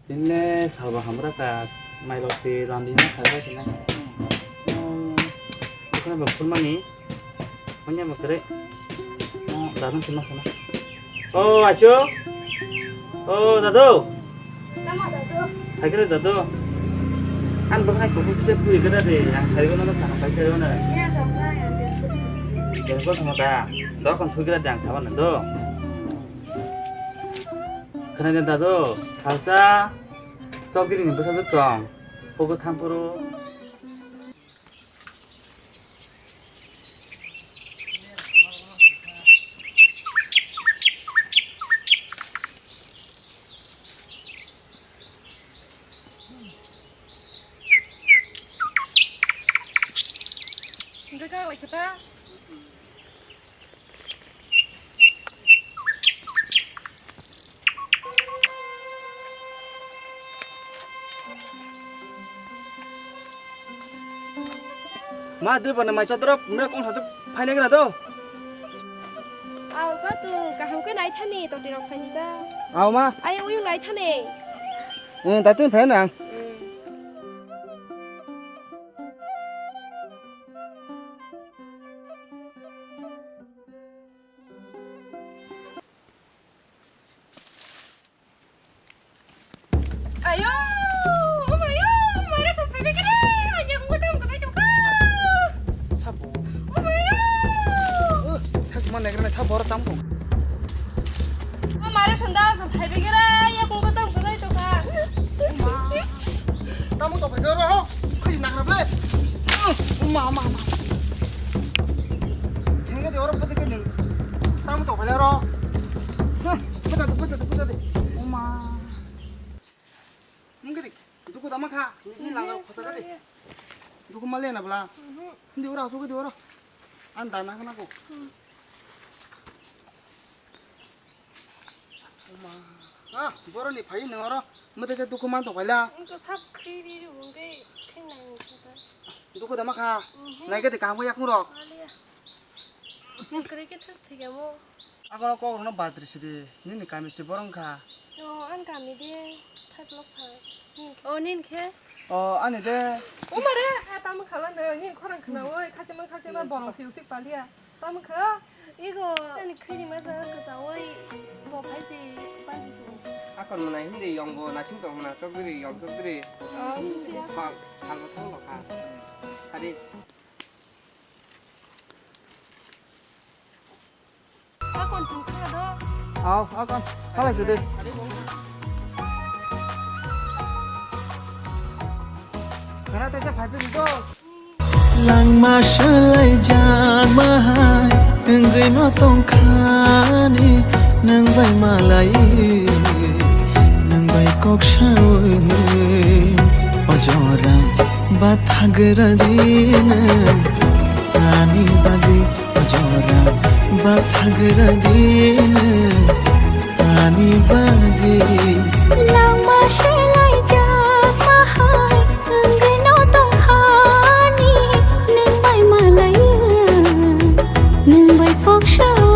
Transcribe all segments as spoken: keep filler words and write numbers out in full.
Tini salba hamra ka, mailok si randi na salba sina. Hmm, bukhana ba phulmani, manya ba kere. Oh, dadung sima sana. Oh, acho. Oh, dadu. Tamo, dadu. Hai kere dadu. An bukhana kuku kisa pui kere de, yang sari kono sana pai sari kono. Iya, sama, ya, ya. Bengkol sama ta. Dokon pui kere de, yang sama na do. Khana de dadu, salsa. Chokdiri ni bwsajwk chwng, pogo thangphuru. Hingke kak lai khe ta? Ma, dui bana mai chatrap, me kong satu phaine gra do. Aw, ba tu kaham ke nai thani, toti rok phaini ta. Aw, ma. Ai, uyung nai thani. Hmm, tatin phaina. Hmm. Ayo, oh mayo, mare song phaibai kere, anya kung kotang kotang chukha. Sabo. Oh mayo. Thak man negra sabo ro tambo. Oh mare song da song phaibai kere, anya kung kotang kotang chukha. Tamo to phaibai ro. Khoi nagra ble. Ma, ma, ma. Thengke de oro photo ke ning. Tamo to phela ro. Photo, photo, photo de. Ma. Nung ke dik. Duku dama kha. Ni lang ro photo ke de. Duku male na bla. Hindi ora, suke de ora. An dana kana ko. Oma. Ah, boroni phai nang oro. Mate je duku man to khaila. Ang to sab khri ri ri wngke thing nang kha. Duku dama kha. Nai ke de kam yak murok. Alia. Kre ke thas thigamo. Ako ko no badri sidi. Nini kami si borong kha. Oh, an kami de. Thas lok kha. Oh, nin khe? Oh, ani de. O mare, a tamo khala no, nin khorang khna oi, khachima khachima borong si usik palia. Tamo kha? Igo, ani khini ma ja ka ja oi, bo phai si, ban si si. Akon mwnai hindi yong bo nasing tong mwnai chokdiri, yong chokdiri. Oh, hindi. Sal, sal bo thang bo kha. Adi. Akon chwng kha do. Aw, akon. Salai se de. Khara te se phai pe do. Langma swlai jakma hai wngwi no tongkhani, nwng bai malai, nwng bai kok sawi, o jora bathagra di nwng ani bagwi. Jora bathagra di nwng ani bagwi. Langma swlai jakma hai wngwi no tongkhani, nwng bai malai, nwng bai kok sao.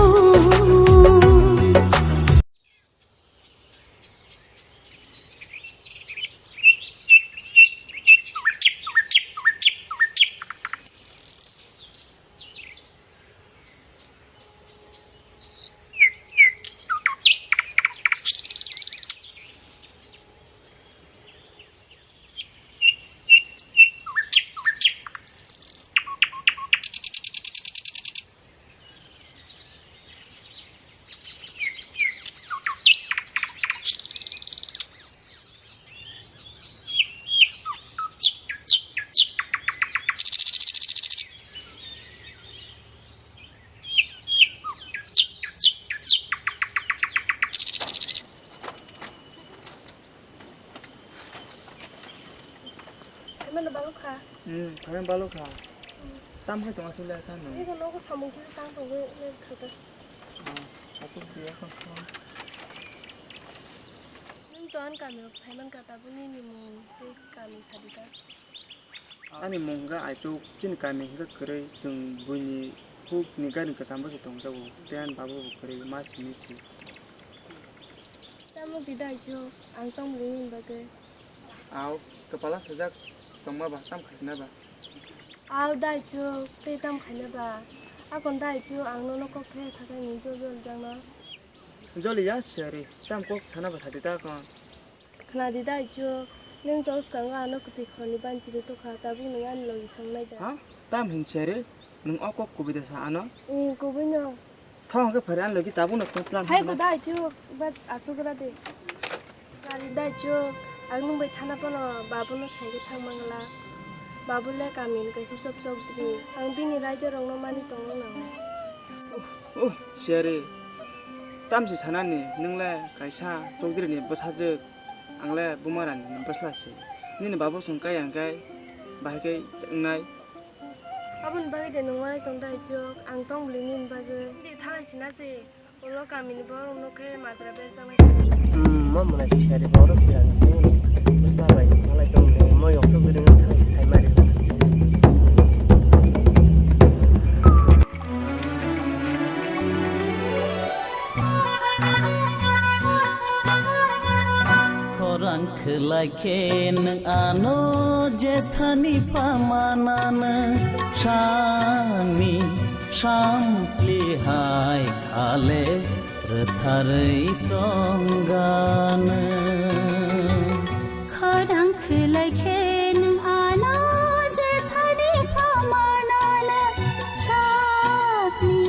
Emang balok kha? Hmm, kami balok kha. Tam hai tong asile sa no. Ini kan aku sambung kiri tang tong gue ini kata. Ah, aku dia kan. Nung tuan kami rok Simon kata pun ini mau ke kami sadika. Ani mung hwnkhe Aichuk, chini kami hwnkhe kwrwi, chwng buini hukni gari kwcham bo se tongjago, tei ani baba bo kwrwi, ma simi si. Tamo di daichuk, ang tamo ringni bagwi. Aw, kwpala sajak tongma ba, tam khaina ba? Aw daichuk, tei tam khaina ba? Akon daichuk, ang nono kok thaya sakai ni jol jol jakno. Joliya siyari, tam kok sana ba sadi ta kon. Khna di daichuk, nwng to swkango ano kwtwi khorni banchiri tokha, tabuk nwng ani logi songnai da? Ha? Tam hin siyari, nwng o kok kubui da sa ano? Ih, kubui no. Thong hwnkhe phari ani logi tabukno tongtwlang hai thangna. Ko daichuk, but achugra de. Nari daichuk, ang nwng bai thana phano babuno saigwi thang mangla. Babu le kamini kaisa chok chokdri. Ang bini raidarokno mani tongna nango. Uh, uh, siyari. Tamsi sanani, nwng le kaisa chokdrini bwsajwk, ang le bumarani bwsla se. Nini babu chwng kaya hwnkhe bahai khe wngnai. Aboni bagwi de nwng uanai tong daichuk, ang tong bwlwi nini bagwi. Nini thalai sina se, ulo kamini borok nuk khe majra berjalai. Hmm, mo mwnai siyari borok siyani. Bwsla bai thalai tong de, mo yokto gwi rwngwi thalai si khai mari. Khorang khwlai khe nwng ano jethani phamananw sani sampli hai khale rwtharwi tongganw. Khorang khwlai khe nwng ano jethani phamananw sakni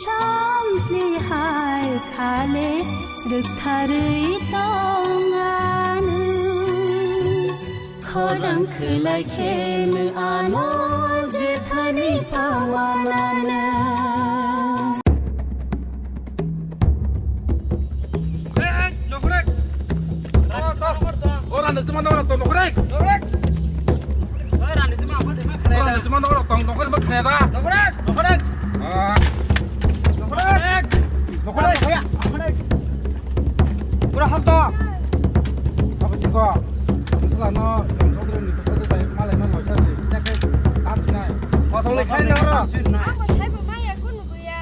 sampli hai khale rwktharwi tonganw. Khorang khwlai khe nwng ano jethani phamananw. O rani chuma nokra tong nokra. O rani chuma nokra tong nokra ba khnaya da. Nokra. Nokra. Ah. Nokra. Nokra. Pura halta. Apa sih kok? Misalnya no, nokra ni kata saya malah no loisa sih. Kita kayak tak sih nai. Kosong leksa ini orang. Apa saya pemain aku nunggu ya?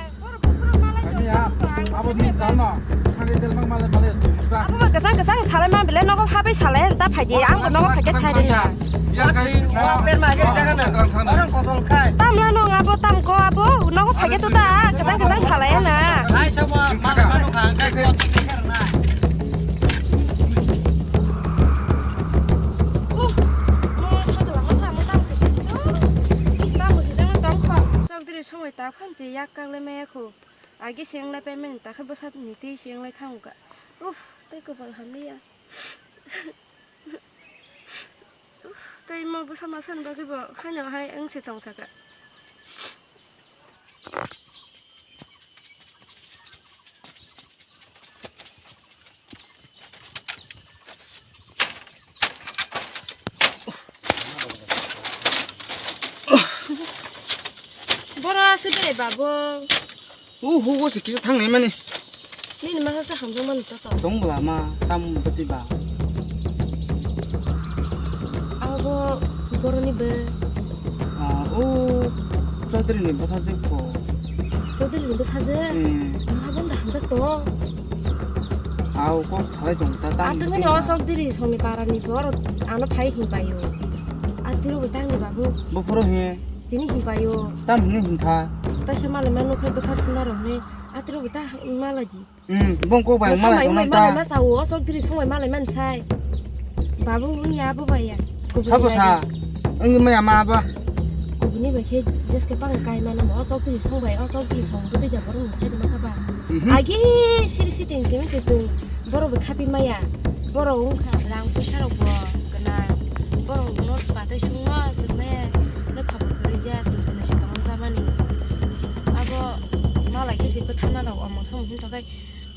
Kami ya, abo ni tano, thangwi telbang male male tongsa. Abo kwchang kwchang salai ma bele nogo habai salai ta phaidi, ang nogo phaikhe sai rina. Ya kai, orang perma ge jaga na. Orang kosong khai. Tamla nong abo tamko abo nogo phaikhe to ta kwchang kwchang salai na. Hai sabo male manu kha kai ko. Uh, mo sajala mo samo tam khe to. Tam khe jang tong kho. Chok diri somoi ta phan je yak kang le me khu. Agi siyang lai payment ta khe bwsa ni twi siyang lai thang kha. Uff, tei kopal hamliya. Uff, tei mo bwsa masa ni bagwi bo haino hai wng se tong saka. Boro se bere babo. Uhu, bo se kisa thangnai mani. Nini masa se hamjak mani ta tong. Tong bwla ma, tam bwtwi ba. Abo boroni be. Ah, o Chaudhary ni bwsajwk ko. Chaudhary ni bwsajwk? Hmm. Ma bon da hamjak to. Au kok salai tong ta tam. Atwngni o Chaudhary songni para ni bor ano phai hin payo. Atiro bo tang ni babu. Bo phoro he. Tini hin payo. Tam hini hin kha. Ta se malai ma nokhe bwthar sina rok ni. Atiro bo ta malai di. Hmm, bong kok bai malai tong ta. Malai ma sa o sok diri song bai malai man sai. Babu wng ya bo bai ya. Sabo sa. Wng maya ma ba. Kubuni bai khe jeske pang kai mana mo sok diri song bai o sok diri song bwtwi ja borok ni sai ma kha ba. Mhm. Agi siri siteng simi se chwng borok bai khapi maya. Borok wng kha rang puisa rok bo gwnang. Borok no batai sung no chwng ne no phabor kwrwi ja chwng no se tong jamani. Abo malai khe se bwtharma rok omong somong hin tokai.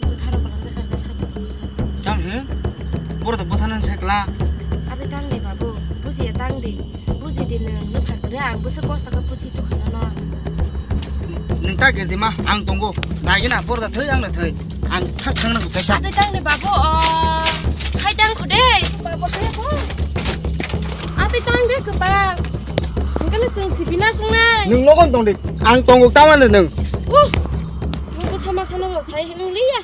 Bwtharok kwlangjakha khe sabo. Tam he? Boro to bwtharnani sai kwla. Abo tang de babu, bujiya tang de. Buji de nwng, nwng phar kwrwi ang bwswk kosto khe buji tongkha nono. Nwng ta gir di ma, ang tongo. Nai gina boro da thwi ang da thwi. Ang thak thang nang kaisa. Abo tang de babu, o. Hai tang kho de. Babu hai kho. Abo tang de kwbang. Hwnkhe no chwng sibina chwngnai. Nwng nogo tong de. Ang tongo ta mano nwng. Uh. Nwng bwsa ma sano bo sai hinwi liya.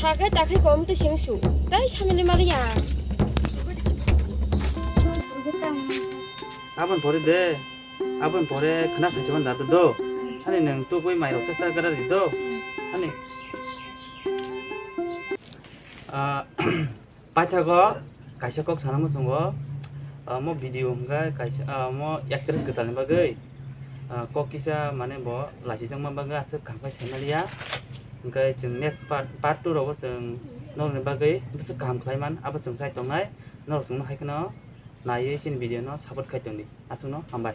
Takai takai kom te sing su. Tai samili mali ya. Abon pore de. Abon pore khna sai chon da do. Hani nang tu koi mai rok cha cha gara di do. Hani. Ah, paithago kaisa kok sana muchungo, ah, mo video hwnkhe kaisa, ah, mo actress kwtalni bagwi, ah, kok kisa mane bo lachijakma bagwi aswk kaham khe saimaliya. Hwnkhe chwng next part, part two rogo chwng norokni bagwi bwswk kaham khlaiman abo chwng sai tongnai. Norok chwngno hai kheno naiwi chini video no support khai tongdi. Aswkno hambai.